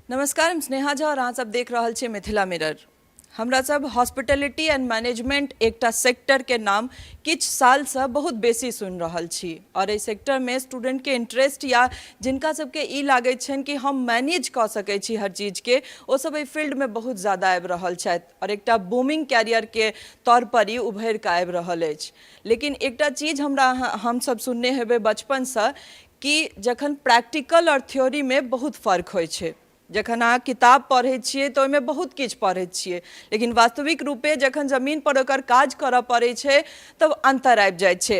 नमस्कार, हम स्नेहा झा और अहाँ सब देख रहल छी मिथिला मिरर। हमरा सब हॉस्पिटैलिटी एंड मैनेजमेंट एकटा सेक्टर के नाम किछु सालसँ बहुत बेसी सुनि रहल छी और एहि सेक्टरमे स्टूडेंटके इंटरेस्ट या जिनका सबके ई लागैत छनि कि हम मैनेज कऽ सकै छी हर चीजके, ओ सब एहि फील्डमे बहुत ज्यादा आबि रहल छथि और एकटा बूमिंग कैरियरके तौर पर ई उभरि कऽ आबि रहल अछि। लेकिन एकटा चीज हमरा हमसब सुनने हेबै बचपनसँ कि जखन प्रैक्टिकल आओर थ्योरीमे बहुत फर्क होइ छै। जखन अहाँ किताब पढ़ै छियै तऽ ओहिमे बहुत किछु पढ़ै छियै, लेकिन वास्तविक रूपे जखन जमीन पर ओकर काज करऽ पड़ै छै तब अन्तर आबि जाइ छै।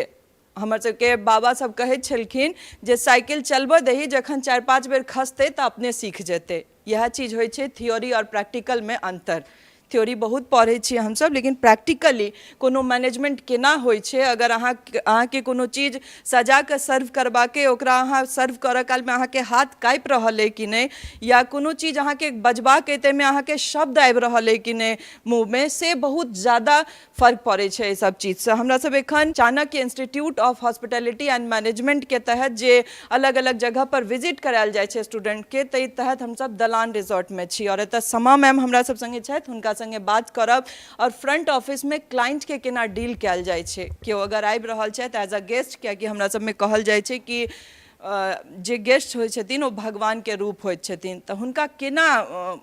हमर सबके बाबा सब कहैत छलखिन जे साइकिल चलबऽ दही, जखन 4-5 बेर खसतै तऽ अपने सीख जेतै। इएह चीज होइ छै थ्योरी आओर प्रैक्टिकलमे अन्तर। थ्योरी बहुत पढ़ै छियै हमसब, लेकिन प्रैक्टिकली कोनो मैनेजमेंट केना होइ छै, अगर अहाँके कोनो चीज सजा कऽ सर्व करबाके, ओकरा अहाँ सर्व करऽ कालमे अहाँके हाथ काँपि रहल अइ कि नहि, या कोनो चीज अहाँके बजबाक अइ ताहिमे अहाँके शब्द आबि रहल अइ कि नहि मुँहमे, से बहुत ज्यादा फर्क पड़ै छै एहि सब चीजसँ। हमरा सब एखन Chanakya institute of hospitality and मैनेजमेंटके तहत जे अलग अलग जगह पर विजिट करायल जाइ छै स्टूडेंटके, ताहि तहत हमसब दलान रिजॉर्टमे छी और एतऽ समा मैम हमरा सब सङ्गे छथि, हुनका सङ्गे बात करब और फ्रंट ऑफिसमे क्लाइंटके केना डील कयल जाइ छै, केओ अगर आबि रहल छथि एज अ गेस्ट, कियाकि हमरा सबमे कहल जाइ छै कि जे गेस्ट होइ छथिन ओ भगवानके रूप होइत छथिन, तऽ हुनका केना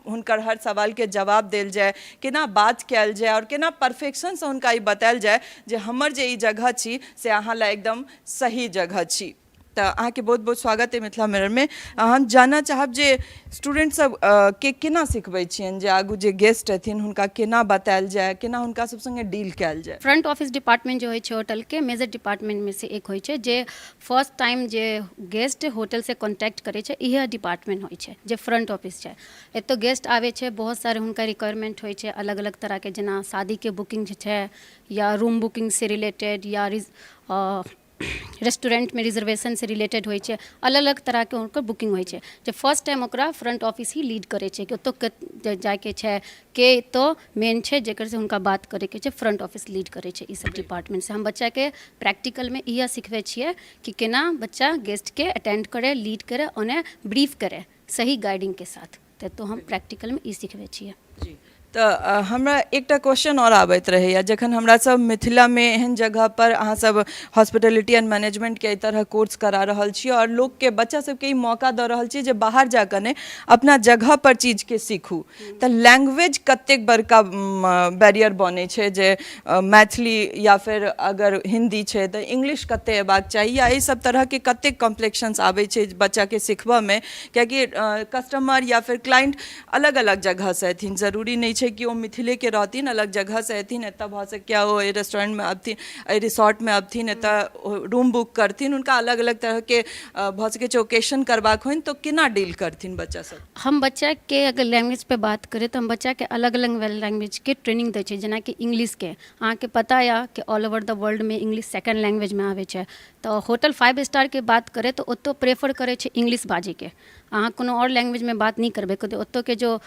हुनकर हर सवालके जवाब देल जाय, केना बात कयल जाय आओर केना परफेक्शनसँ हुनका ई बतायल जाय जे हमर जे ई जगह छी से अहाँ लए एकदम सही जगह छी। तऽ अहाँके बहुत बहुत स्वागत अइ मिथिला मिररमे। हम जानऽ चाहब जे स्टूडेंट सब के केना सिखबै छियनि जे आगू जे गेस्ट एथिन हुनका केना बतायल जाय, केना हुनका सब सङ्गे डील कयल जाय? फ्रंट ऑफिस डिपार्टमेंट जे होइ छै होटलके मेजर डिपार्टमेंटमे से एक होइ छै, जे फर्स्ट टाइम जे गेस्ट होटलसँ कॉन्टैक्ट करै छै इएह डिपार्टमेंट होइ छै जे फ्रंट ऑफिस छै। एतऽ गेस्ट आबै छै, बहुत सारे हुनकर रिक्वायरमेंट होइ छै अलग अलग तरहके, जेना शादीके बुकिंग छै या रूम बुकिंगसँ रिलेटेड या रेस्टोरेंटमे रिजर्वेशनसँ रिलेटेड होइ छै। अलग अलग तरहके हुनकर बुकिंग होइ छै, जे फर्स्ट टाइम ओकरा फ्रंट ऑफिस ही लीड करै छै कि ओतऽ जाइके छै, के एतऽ मेन छै जकर से हुनका बात करैके छै, फ्रंट ऑफिस लीड करै छै। ई सब डिपार्टमेंटसँ हम बच्चाके प्रैक्टिकलमे इएह सिखबै छियै कि केना बच्चा गेस्टके अटेंड करै, लीड करै, ओन्ने ब्रीफ करै सही गाइडिंगके साथ। तऽ एतऽ हम प्रैक्टिकलमे ई सिखबै छियै। जी, तऽ हमरा एकटा क्वेश्चन आओर आबैत रहैए, जखन हमरा सब मिथिलामे एहन जगहपर अहाँ सब हॉस्पिटलिटी एंड मैनेजमेंटके एहि तरह कोर्स करा रहल छी आओर लोकके, बच्चा सबके ई मौका दऽ रहल छी जे बाहर जाकऽ नहि, अपना जगहपर चीजके सीखू, तऽ लैंग्वेज कतेक बड़का बैरियर बनै छै जे मैथिली या फेर अगर हिन्दी छै तऽ इंग्लिश कते अयबाक चाही, या एहि सब तरहके कतेक कॉम्प्लेक्शंस आबै छै बच्चाके सिखबऽमे? कियाकि कस्टमर या फेर क्लाइंट अलग अलग जगहसँ एथिन, जरूरी नहि छै कि ओ मिथिलेके रहथिन, अलग जगहसँ एथिन, एतऽ भऽ सकैए ओ एहि रेस्टोरेंटमे अबथिन, एहि रिसोर्टमे अबथिन, एतऽ रूम बुक करथिन, हुनका अलग अलग तरहके भऽ सकै छै ओकेशन करबाक होइन, तऽ केना डील करथिन बच्चा सब? हम बच्चाके अगर लैंग्वेज पे बात करी तऽ हम बच्चाके अलग अलग लैंग्वेजके ट्रेनिंग दै छियै, जेनाकि इंग्लिशके। अहाँके पता यऽ कि ऑल ओवर द वर्ल्डमे इंग्लिश सेकंड लैंग्वेजमे आबै छै, तऽ होटल फाइव स्टारके बात करै तऽ ओतऽ प्रेफर करै छै इंग्लिश बाजैके। अहाँ कोनो आओर लैंग्वेजमे बात नहि करबै, ओतऽके जो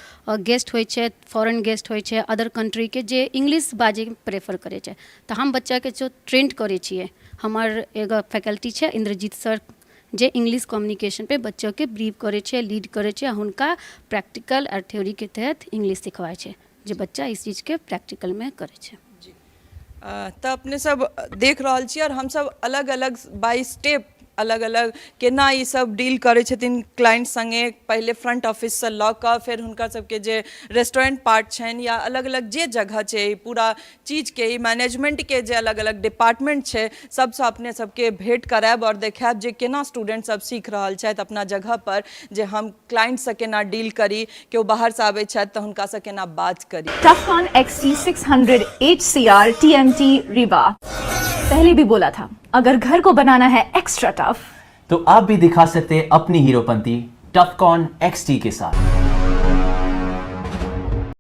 गेस्ट होइ छै, फॉरेन गेस्ट होइ छै अदर कन्ट्रीके, जे इंग्लिश बाजैके प्रेफर करै छै। तऽ हम बच्चाके जो ट्रेंड करै छियै, हमर एगो फैकल्टी छै इन्द्रजीत सर, जे इंग्लिश कम्युनिकेशन पे बच्चाके ब्रीफ करै छै, लीड करै छै, हुनका प्रैक्टिकल आओर थ्योरीके तहत इंग्लिश सिखबाइ छै, जे बच्चा इस चीजके प्रैक्टिकलमे करै छै। तऽ अपने सब देख रहल छी आओर हमसब अलग अलग बाय स्टेप अलग अलग केना ई सब डील करै छथिन क्लाइंट सङ्गे, पहिले फ्रंट ऑफिससँ लऽ कऽ फेर हुनकर सबके जे रेस्टोरेंट पार्ट छनि या अलग अलग जे जगह छै, ई पूरा चीजके, ई मैनेजमेंटके जे अलग अलग डिपार्टमेंट छै, सबसँ अपने सबके भेंट करायब आओर देखायब जे केना स्टूडेंट सब सीख रहल छथि अपना जगह पर जे हम क्लाइंटसँ केना डील करी, केओ बाहरसँ आबै छथि तऽ हुनकासँ केना बात करी। Tufcon XT600 HCR TMT Rewa। पहले भी बोला था, अगर घर को बनाना है एक्स्ट्रा टफ तो आप भी दिखा सकते हैं अपनी हीरोपंती टफकॉन XT के साथ।